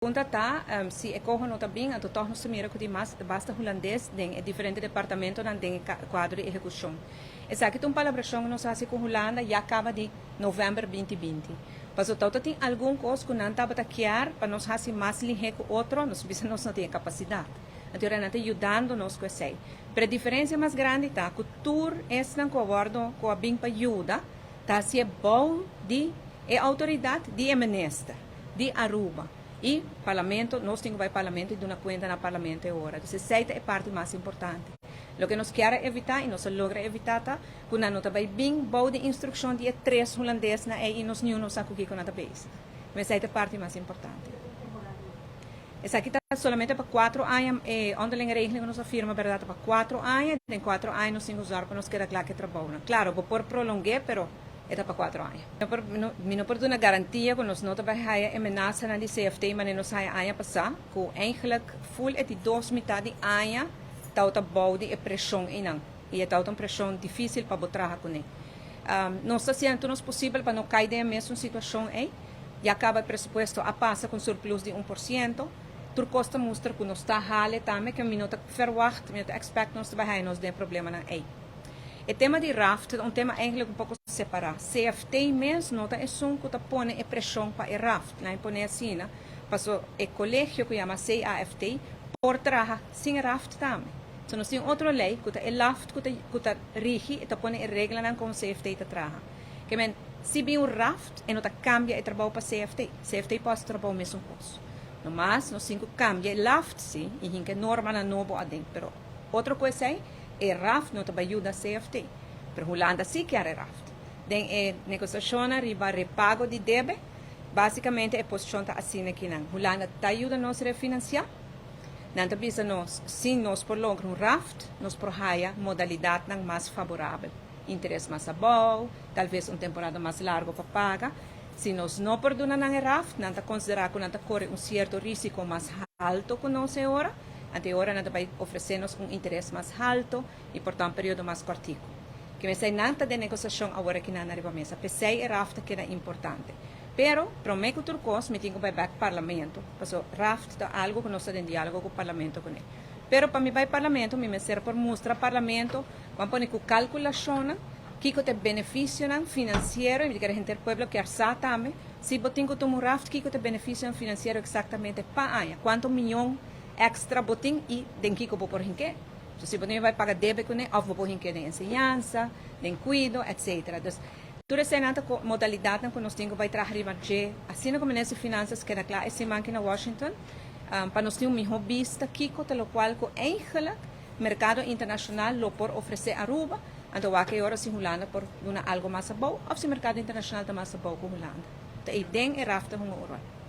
Pregunta ta si e coho no ta bin, anto toch nos ta mira cu tin mas basta Hulandes den e diferente departamentonan den e cuadro di ehecucion. Esaki ta un palabracion cu nos a haci cu Hulanda ya caba di november 2020. Paso tawata tin algun cos cu nan tabata kier pa nos haci mas lihe cu otro, nos bisa nos no tin e capacidad. Anto ora nan ta yudando nos cu esey. Pero e diferencia mas grandi ta cu tur esnan cu a wordo cu a bin pa yuda ta haci'e bou di e autoridad di e minister di Aruba y Parlamento, nos tin cu bay Parlamento y duna cuenta na Parlamento e ora. Dus esey ta e parti mas importante. Loke nos kier a evita y nos a logra evita ta cu nan no ta bay bin bou di instruccion di e tres Hulandesnan ey y nos niun no sa cu kico nan ta bezig. Esey ta e parti mas importante. Esaki ta solamente pa 4 aña. E onderlinge regeling nos a firma, berdad, pa 4 aña. Den 4 aña nos tin cu zorg pa nos keda cla cu e trabounan. Claro, bo por prolonga, pero e ta pa 4 aña. No, mi no por duna garantia cu nos no ta bay haya e menasanan di CFT manera nos haya aña pasa, cu eigenlijk full e di dos mitad di aña ta bou di e presion einan. Y e ta un presion dificil pa bo traha cune. Nos ta haciendo nos posibel pa no cay den e mesun situacion ey. Ya caba e presupuesto a pasa cu surplus di 1%. Tur cos ta mustra cu nos ta hale tambe, cu mi no ta verwacht, mi no ta expect nos ta bay nos den problemanan ey. E tema di RAFT ta un tema eigenlijk un poco separa. CFT mes no ta esun cu ta pone e presion pa e RAFT. Nan pone asina, paso e colegio cu yama CAFT por traha sin RAFT tambe. So nos tin otro ley cu ta e LAFT cu ta rigi y ta pone e reglanan con CFT ta traha. Kiermen, si bin un RAFT, e no ta cambia e trabou pa CFT. CFT por trabou mesun cos. No mas, nos tin cu cambia e LAFT, si, y hinca normanan nobo aden. Pero otro cos ey, e RAFT no ta bay yuda CFT. Pero Hulanda si kier e RAFT. Den e negociacion riba repago di debe, basicamente e posicion ta asina akinan. Hulanda ta yuda nos refinancia. Nan ta bisa nos, si nos por logra un RAFT, nos por haya modalidadnan mas favorabel. Interes mas abou, talbes un temporada mas largo pa paga. Si nos no por duna nan e RAFT, nan ta considera cu nan ta core un cierto risico mas halto cu nos e ora. Anto e ora nan ta bay ofrece nos un interes mas halto y por tanto un periodo mas cortico. Kiermen esey nan ta den negociacion awor akinan riba mesa. P'esey e RAFT ta keda importante. Pero, prome cu tur cos, mi tin cu bay back Parlamento. Paso, RAFT ta algo cu nos ta den dialogo cu Parlamento cune. Pero pa mi bay Parlamento, mi mester por mustra Parlamento, ban pone cu calculacionnan, kico ta e beneficionan financiero, y mi kier henter pueblo kier sa tambe, si bo tin cu tuma un RAFT, kico ta e beneficionan financiero exactamente pa aña, cuanto miyon extra bo tin y den kico bo por hinke. So, si bo tin bay paga debe cune, of bo por hinke den enseñansa, den cuido, etc. Dus, tur esey ta modalidadnan cu nos tin cu bay traha riba dje, asina como Minister di Finanzas keda cla e siman aki na Washington, pa nos tin un miho bista kico ta locual cu eigenlijk mercado internacional lo por ofrece Aruba, anto wak e ora si Hulanda por duna algo mas abou, of si mercado internacional ta mas abou cu Hulanda. Ta ey den e RAFT ta hunga un rol.